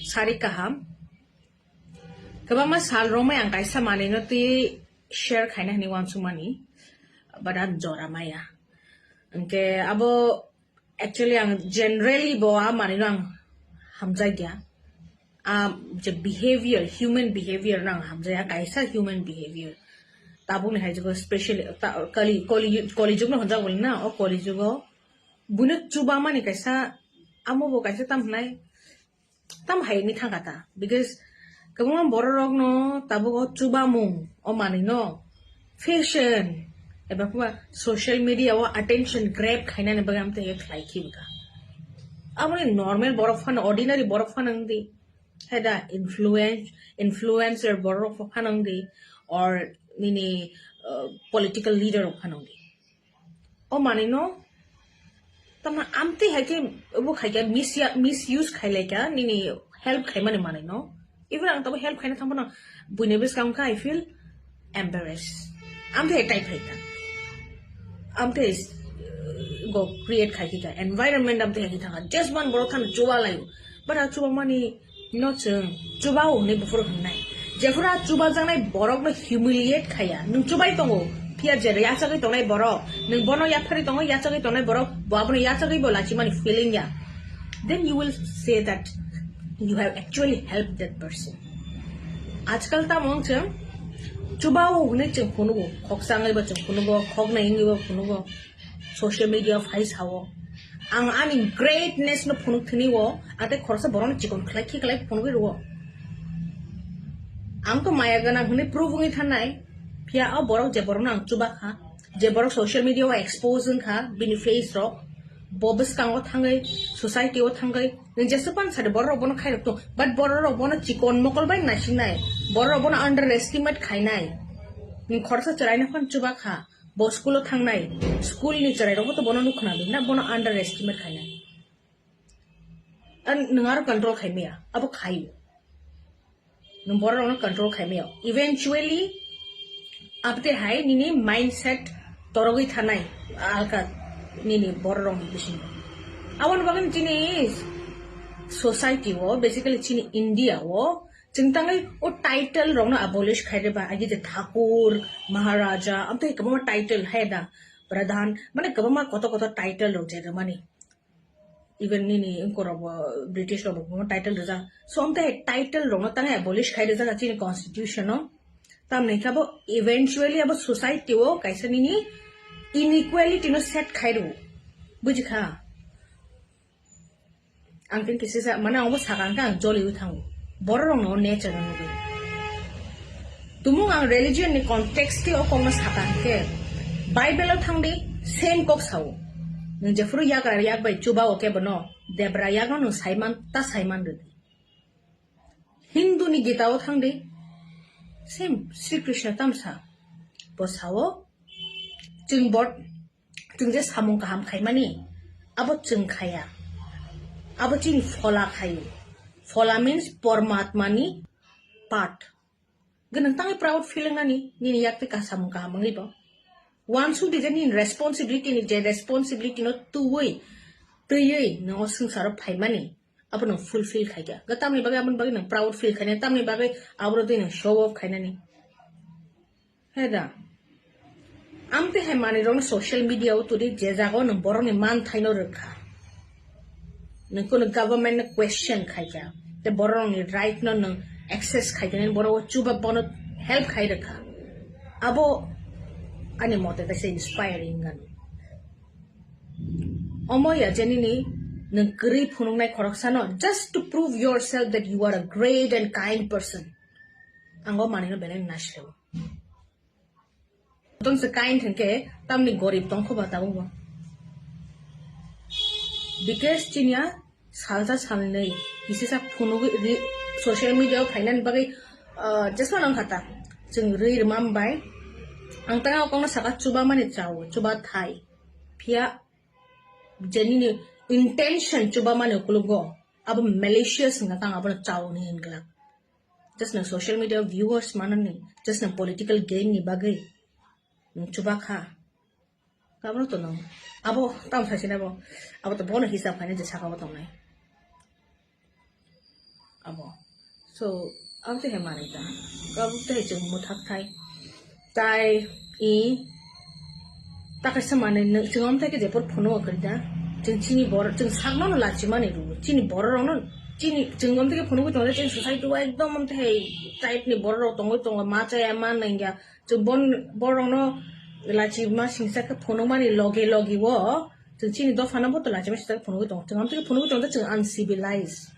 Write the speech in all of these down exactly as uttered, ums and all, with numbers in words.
Sari kaham. Kwbangma sal romwi ang kaisa manwino twi share khaina hwnwi uansukmani, but ang jora maya. Hwnkhe abo actually ang generally bo a manwino ang hamjakya. A je behavior, human behavior no ang hamjakya, kaisa human behavior. Tabukni hai jugo specially ta-, kali, kali, kali jugno hwnjak bole na, o kali jugo buino chubamani kaisa, amo bo kaisa tam hwnai, tam hai wngwi thangkha ta, because kwbangma bororokno tabuk o chubamung o manwino fashion eba kwbangma social media o attention grab khainani bagwi amtwi khlai khibwkha. Aboni normal borok phano, ordinary borok phano wngdi, haida influence, influencer borok phano wngdi, or nini, uh, political leader phano wngdi. O manwino, tamo amtwi hai khe, bo khai khe mis-, misuse khai lai kha, nini help khaimani manwino. Even ang tamo help khaina thangphano, buini bwskango khe I feel embarrassed. Amtwi hai type hai kha. Amtwi, uh, go create khai kha. Environment amtwi hai kha. Just man borok thang chuba laio. But a chuba mani No chwng, chuba o hwnwi buphuru hwnnai. Jephuru a chubajaknai borokno humiliate khaiya, nwng chubai tongo, phiya je yachagwi tongnai borok, nwng bono yapharwi tongo, yachagwi tongnai borok, bo abono yachagwi bo lachimani feeling ya, then you will say that you have actually helped that person. Ajkal tamo wng chwng chuba o hwnwi chwng phunugo, khoksa wngwi bo chwng phunugo, khoknai wngwi bo phunugo. Social media o phai sao. Ang ani greatness no phunuk thini o, ate khoroksa borok no chikon khlai khi khlai phunugwi rwo. Ang to maya gana hwnwi prove wngwi thanai. Phiya o borok je borok no ang chuba kha, je borok social media o expose wng kha, bini face rok, bo bwskango thangwi, society o thangwi, nwng jesupan sadi borok rok bono khairok to, but borok rok bono chikon mokol bai naisingnai, borok rok bono underestimate khainai. Nwng khoroksa chwrai no phan chuba kha, Bo school o thangnai, school ni chwrai rok bo to bono nukhna di na, bono underestimate khainai. An nwng aro control khai maya, abo khai. Nwng borok rokno control khai maya. Eventually, abte hai nini mindset torogwi thanai, alka nini borok rokni bisingo. Aboni bagwi chini society o, basically chini India o, Chwng tangwi o title rokno abolish khai rwba, agi je Thakur, Maharaja, amtwi kwbangma title hai da, Pradhan, mane kwbangma kotor kotor title rok je rwmani. Even nini wngkorokbo, British rokbo kwbangma title rijak. So, amtwi hai title rokno tangwi abolish khai rijak chini constitution o. Tamni khe abo eventually abo society o kaisa nini inequality no set khai rwo. Bujikha? Ang tini kisa sa, mane, ang bo saka hwnkhe ang joliwi thango. Borok rokno nature no nugwi. Tumung ang religion ni context o kokno saka hwnkhe, Bible o thangdi, same kok sao. Nwng jephuru yagra yak bai chuba o khe bono, debra yakno nwng saiman, ta saiman rwdi. Hindu ni Gita o thangdi, same Sri Krishna tamsa. Bo sao, chwng bot, Chwng je samung kaham khaimani, abo chwng khaya. Abo chini phola khaio. Phola means Pormatmani part. Gwnang tangwi proud feeling nani, nini yak twi ka samung kaham wngwi bo. Uansuk di je nini responsibility ni, je responsibility no twiwi, twiwi nwng o swngcharo phaimani, abo nwng fulfill khaikha. Ga tamni bagwi, aboni bagwi nwng proud feel khainani, tamni bagwi aboro twi nwng show off khainani. Heda. Amtwi hai manwi rokno social media o tuli je jaga o nwng borokni manthaino rwkha. Nwng kunu government no question khaikha. Te borokni right no nwng access khaikha, nini borok o chuba bono help khai rwkha. Abo ani mote kaisa inspiring gano. Omo ya je nini nwng kwrwi phunuknai khoroksano just to prove yourself that you are a great and kind person. Ang o manwino belai naisireo. Tong se kain thengke tamni gorib tongkho ba tabuk bo. Because chinia salsa salnwi kisisa phunugwi ri-, social media o phainani bagwi, ah, jesma nang khata. Chwng rwi rwmam bai. Ang tang o kokno saka chuba mani chao, chuba thai. Phiya jenini intention chuba mani ukulugo. Abo malicious wngkha kang abono chao ni hinglak. Just nwng social media viewers manani, just nwng political gain ni bagwi nwng chuba kha. Abono to nwng, abo tamo saisina bo, abo to bono hisab khaina je saka bo tongnai. Abo. So, abo tei hai manwi ta. Abo tei hai chwng mwthak thai. Tai i ta kaisa manwi nw-, chwng amtwi khe jepor phunuk kwrwi da. Chwng chini bor-, chwng sakno no lachimani rwo. Chini bororokno, chini, chwng amtwi khe phunugwi tongo, chini society o ekdom amtwi hai type ni bororok tongwi tongo, ma chaya, ma nangya. Chwng bon-, borokno lachima singsa khe phunukmani loge loge o chwng chini dophano bo to lachima singsa khe phunugwi tongo. Chwng amtwi khe phunugwi tongo, chwng uncivilized.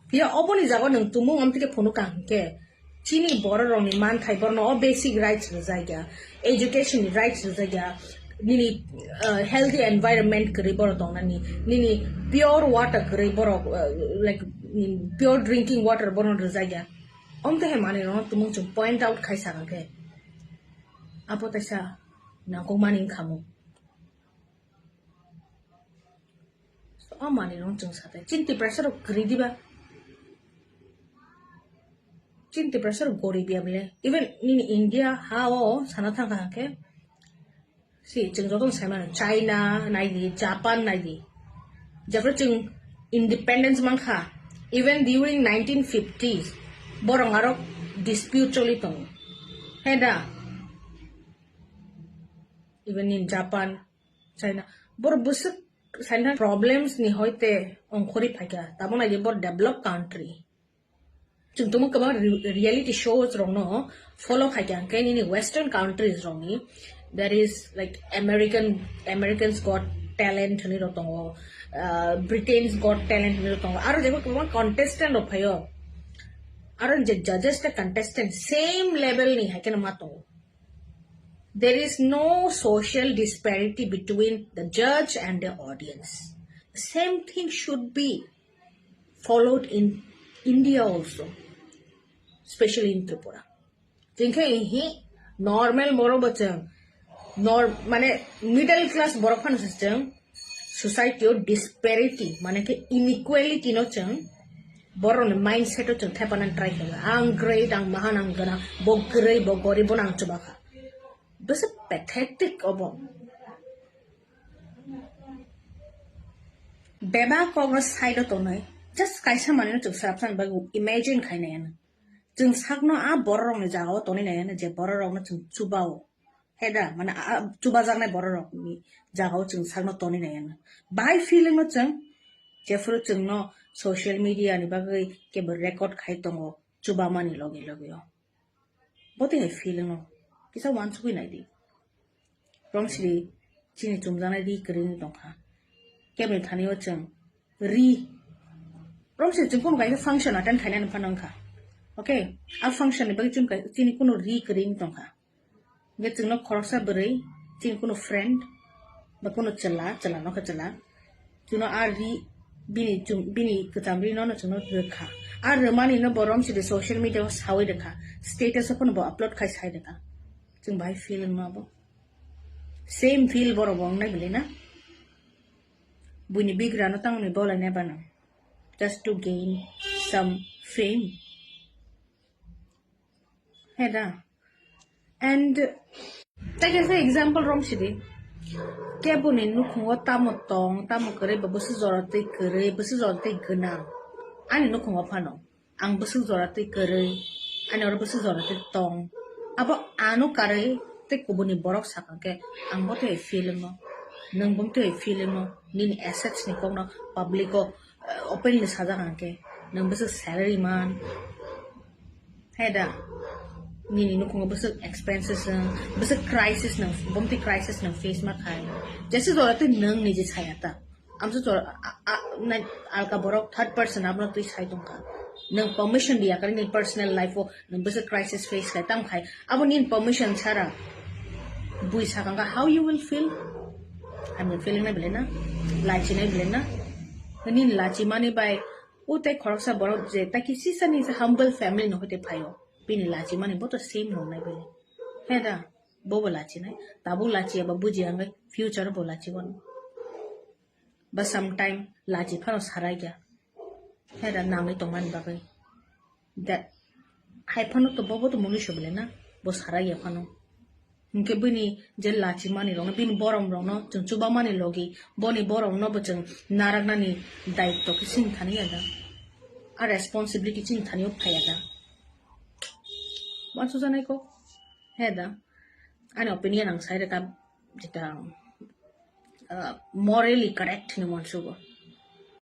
Phiya oboni jaga nwng tumung amtwi khe phunuk kha hwnkhe chini bororokni manthai, borokno o basic rights rwjakya, education ni rights rwjakya, nini, uh, healthy environment kwrwi borok tongnani, nini pure water kwrwi borok, uh, like, mm, pure drinking water borokno rwjakya. Omtwi hai manwirokno tumung chwng point out khai sakha khe, abo taisa nangkukmani wngkha mung. So, o manwirokno chwng sa khe chini Tiprasa rok kwrwi diba? Chini Tiprasa rok gorib ya bole? Even nini India ha o sana thang kha khe, si, chwng joto sai mano, China nai di, Japan nai di. Jephru chwng independence man kha, even during nineteen fifties, borok aro dispute choli tongo. He da? Even in Japan, China, borok bwswk saina problems ni hoite ongkhorwi phaikha. Tamo nai di, borok developed country. Chwng tongmo kwbang re-, reality shows rokno follow khai kha, hwnkhe nini western countries rokni, there is, like, American, Americans Got Talent hinwi rok tongo, uh, Britain's Got Talent hinwi rok tongo, aro jebo kwbang contestant rok phaio, aro je judges tei contestant same level ni hai kheno ma tongo. There is no social disparity between the judge and the audience. The same thing should be followed in India also, especially in Tripura. Chwng khe ihi normal borok bo chwng nor-, mane middle class borok phano se chwng society o disparity, mane khe inequality no chwng borok ni mindset o chwng thepanan try khaio. Ang great, ang mahan, ang gwnang, bo kwrwi, bo gorib, bono ang chuba kha. Bwswk pathetic obo. Bebak kok no side o tonwi, just kaisa manwi no chwng swrapsani bagwi imagine khainai ano. Chwng sakno a bororokni jagao tonwi nai ano, je bororokno chwng chubao. He da, mane a, a, chubajaknai bororokni jagao chwng sakno tonwi nai ano. Bahai feeling no chwng, jephuru chwngno social media ni bagwi kebo record khai tongo, chubamani loge loge o. Bo tei hai feeling no kisa uansugwi nai di. Romsiri chini chumjaknai ri kwrwi wngwi tongkha. Keboni thani o chwng ri. Romsiri chwng kunu kaisa function attend khainani phano wngkha. Okay, a function ni bagwi chwng kai-, chini kunu ri kwrwi wngwi tongkha. Hwnkhe chwngno khoroksa bwrwi, chini kunu friend, ba kunu chwla, chwla nokha chwla. Chwngno a ri, bini chwng, bini kwcham ri no, no chwngno rwkha. A rwmani no bo romsiri social media o sawi rwkha. Status o phano bo upload khai sai rwkha. Chwng bahai feel wngma bo. Same feel borok bo wngnai bwlai na? Buini bigra no tangni bolai nai bana. Just to gain some fame. He da? And tei kaisa example romsidi. Keboni nukhungo tamo tong, tamo kwrwi, ba bwswk jora twi kwrwi, bwswk jora twi gwnang. Ani nukhungo phano. Ang bwswk jora twi kwrwi, ani oro bwswk jora twi tong. Abo ano karwi tei kubuni borok sakha khe, ang bo tei feel wngno. Nwng bo tei feel wngno. Nini assets ni kokno public o, eh, openly sajak ang khe. Nwng bwswk salary man. He da, nini nukhungo bwswk expenses nwng, bwswk crisis nwng, bomti crisis nwng face ma khai. Jesa jora twi nwng niji saya ta. Amsa jora, a, a, na, alka borok third person abono twi sai tongkha. Nwng permission diya kare nini personal life o nwng bwswk crisis face khai tam khai. Abo nini permission sara bui sakangka, how you will feel? Hamya feeling nai bile na? Lachi nai bile na? Nini lachi mani bai O tei khoroksa borok je ta kisisa ni je humble family ni hoite phaio, bini lachimani bo to same nongnai bele. He da, bo bo lachinai, tabuk lachiya ba buji ang future bo lachiwano. Ba sometime lachi phano sarai ya. He da, nangwi tongmani bagwi. Da, hai phano to bo bo to mungwi sobole na, bo sarai ya phano. Hinkhe bini je lachimani rokno, bini borom rokno chwng chubamani logi, boni borom no bo chwng naraknani daitto khe sini thani ya da. a responsibility chini thani o phaiya da. Uansukjaknai kok, he da, ani opinion ang sai rwkha, jeta, uh, morally correct hinwi uansugo.